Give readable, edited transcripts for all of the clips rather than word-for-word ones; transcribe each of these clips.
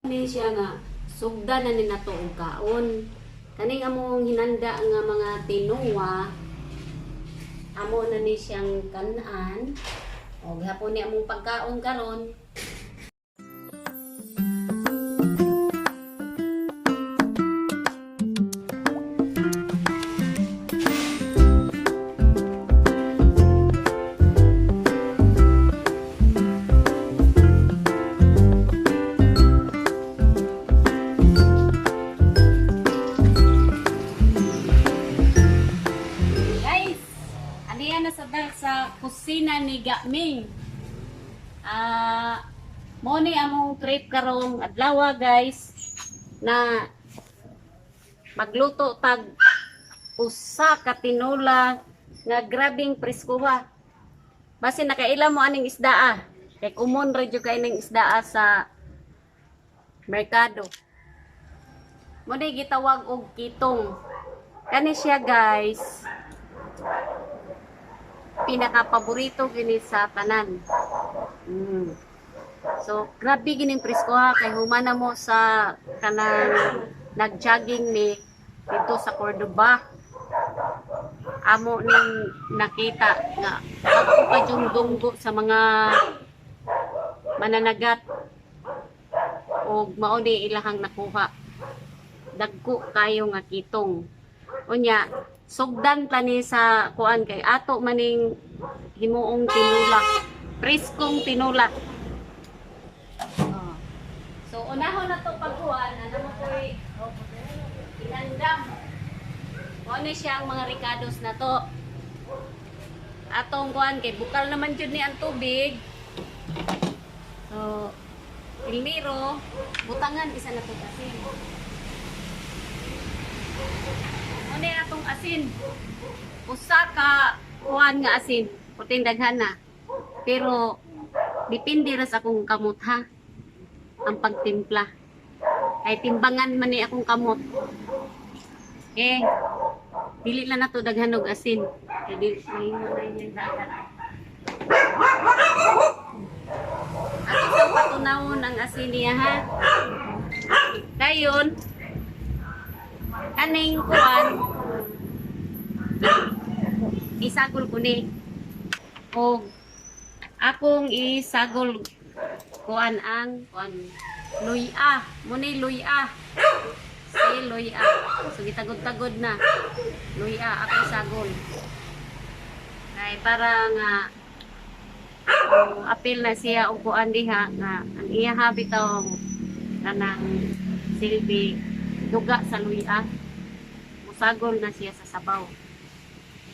Ni siya nga sugda na ni nato og kaon. Kaning among hinanda nga mga tinuwa, amo na ni siyang kanan. O gihapon ni among pagkaon karon. Guys, aniya na sa dal sa kusina ni Gaming. Ah, mo ni among trip karong adlaw, guys, na magluto tag usa ka tinula nga grabing preskuha. Basin nakaila mo aning isda ah. Kay common ra jud kay ning isda ah sa merkado. Mo ni gitawag og kitong. Kani siya, guys, pinaka-paborito gini sa tanan. So, grabe gining presko ha, kay humana mo sa kanang nag-jogging ni dito sa Cordoba. Amo ning nakita nga ako pa yung dunggo sa mga mananagat og mao ni ilahang nakuha. Dagko kayo nga kitong. Unya, sugdan ta ni sa kuan kay ato maning himuong tinula. Preskong tinula. Oh. So unahon na to pagkuan, ano mo ko'y inandam. Mao ni siya ang mga ricados na to. Atong kuan kay bukal naman jud ni ang tubig. So, primero, butangan isa na to asin. Mao ni atong asin. Usa ka kuan nga asin, puting daghan na. Pero depende ra sa akong kamot ha. Ang pagtimpla. Kay timbangan man ni akong kamot. Eh, dili lang nato daghan og asin. Kay di mahimo na yung dagat. Ato sa patunawon ang asin niya ha. Dayon, kaning kuan isagol ko ni og akong isagol kuan ang kuan luya mo ni luya, si luya. So gitagod-tagod na luya ako isagol kay para nga oh, apil na siya og kuan diha nga ang iya bitaw kanang silbi duga sa luya, musagol na siya sa sabaw.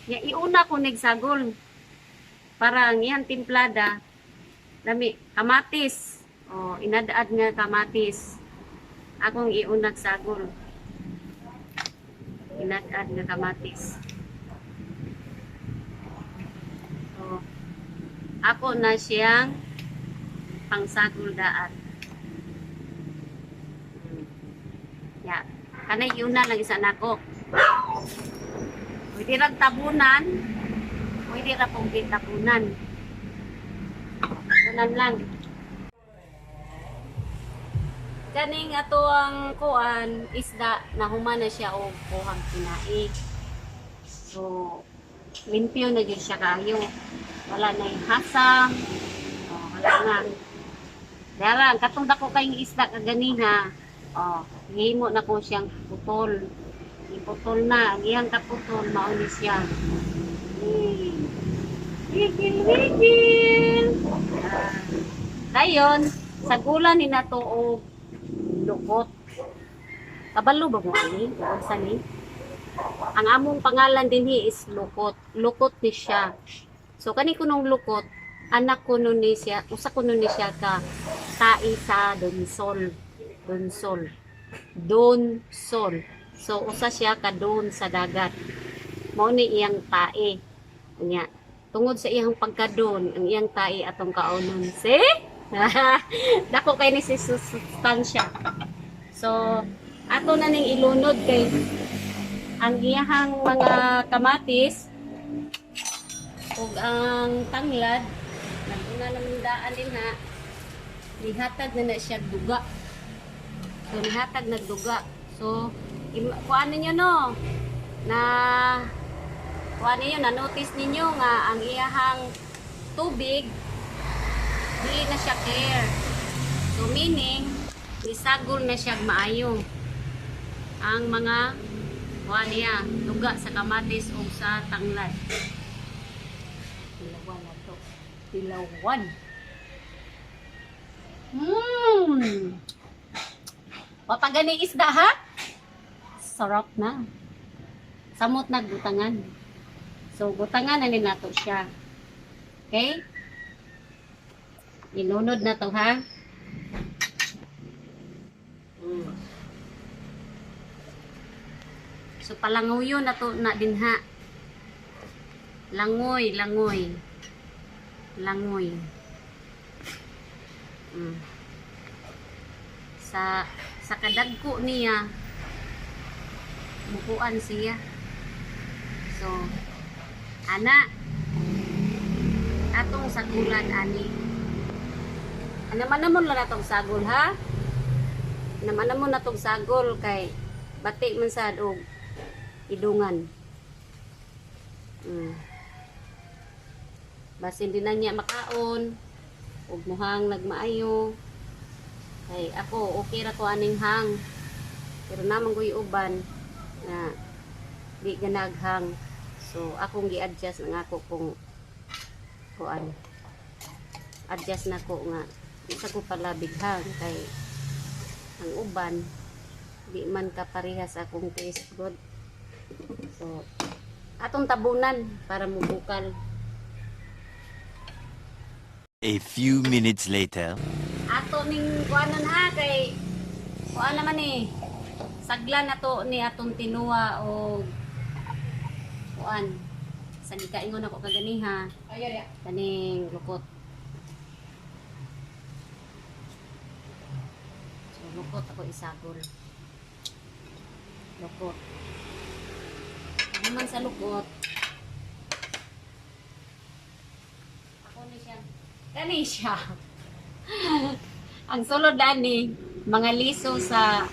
Ya, iuna ko nagsagol para ang iyang timplada lami. Kamatis o inadaad nga kamatis akong iunag sagol, inadaad nga kamatis. So ako na siyang pangsagol daan. Ya, kanay iuna lang isa nako. Pwede ra tabunan, pwede ra pong tabunan. Tabunan lang. Kaning ato ang kuan isda na human na siya og kuhang tinai. So limpyo na jud siya kayo. Wala na yung hasang. Oh, wala na. Dara, ang katong dako kayong isda kaganiha. Oh, himo na ko siyang putol. Iputol na. Ang iyang kaputol, mao ni siya. Wigil, wigil! Ah, dayon, sagulan ni nato og lukot. Kabalo ba mo ani? Unsa ni? Ang among pangalan dinhi is Lukot. Lukot ni siya. So kani kunong lukot, anak kuno ni siya, usa kuno ni siya ka tai sa Donsol. Donsol. Donsol. So usa siya ka doon sa dagat. Mao ni iyang tae. Unya, tungod sa iyang pagkadon, ang iyang tae atong kaonon. See? Dako kay ni si sustansya. So, ato na ning ilunod kay ang iyahang mga kamatis ug ang tanglad naguna naman daan din ha, nihatag na na siya duga. So nihatag nagduga. So kuan ninyo, no, na kuan ninyo, na notice ninyo nga ang iyahang tubig dili na siya clear. So meaning nisagol na siya maayo ang mga kuan niya, duga sa kamatis o sa tanglad. Tilawan na to. Tilawan. Papagani isda, ha? Sarap na. Samot na gutangan. So gutangan na ni nato siya. Okay? Inunod na to, ha? So palanguyo na to na din, ha. Langoy, langoy. Langoy. Sa kadagko niya, mukuan siya. So ana atong sagulan ani. Ana man namon lang atong sagol, ha. Naman namon natong sagol kay bati man sad og idungan. Basin din na niya makaon ug muhang nagmaayo. Kay ako, okay ra ko aning hang. Pero namang ko'y uban na di ganaghang. So akong gi-adjust ang ako kung kuan. Adjust na ko nga di sa ko palabig hang kay ang uban di man kaparehas akong taste good. So atong tabunan para mubukal. A few minutes later. Ato ning kuanon, ha, kay kuan naman eh. Saglan na to ni atong tinuwa o kuan. Sa gikaingon ako kaganiha kaning lukot. So lukot ako isagol. Lukot. Ano man sa lukot? Ako ni siya. Kani siya. Ang sulod ani mga liso sa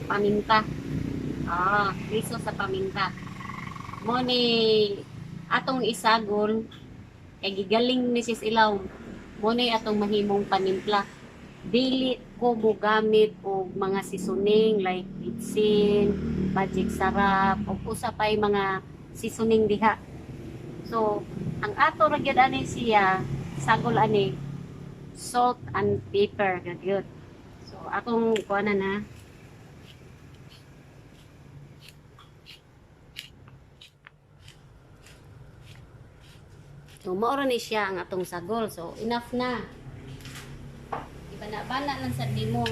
paminta. Ah, liso sa paminta. Mo ni atong isagol kay gigaling ni sis Ilaw. Mo ni atong mahimong panimpla. Dili ko mogamit og mga seasoning like bitsin, Magic Sarap, o usa pay mga seasoning diha. So, ang ato ra gyud ani siya, sagol ani, salt and pepper gyud. So, akong kuanan na. So, mao ra ni siya ang atong sagol. So, enough na. Ibana-bana lang sad nimo.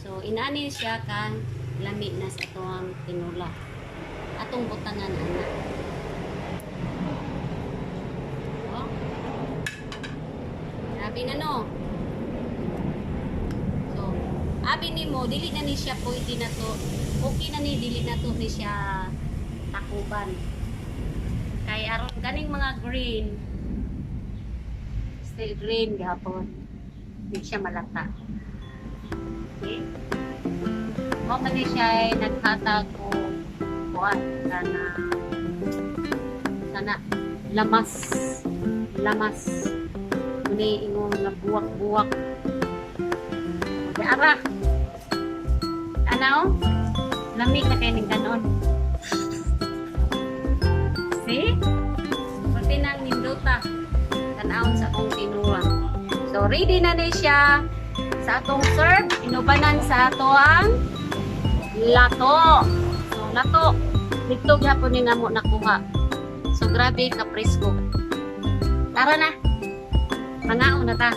So, inani siya ka lami na sa atuang tinula. Atong butangan ana. Oh. Grabe na, no. So, abi nimo dili na ni siya pwede na to. Okay na ni, dili na to ni siya takuban. Kay aron ganing mga green, still green gihapon. Di siya malata. Okay? Mao man ni siya ay naghatag og kuan kana sana lamas lamas muni ingon nga buwak-buwak. Ara. Ano? Lami na kay ning kanon. See? Pati nang nindota tan-awon sa akong tinuwa. So ready na ni siya sa atong serve, inubanan sa atoang lato. So lato dito gyapon ni namo nakuha. So grabe ka presko. Tara na. Mangaon na ta.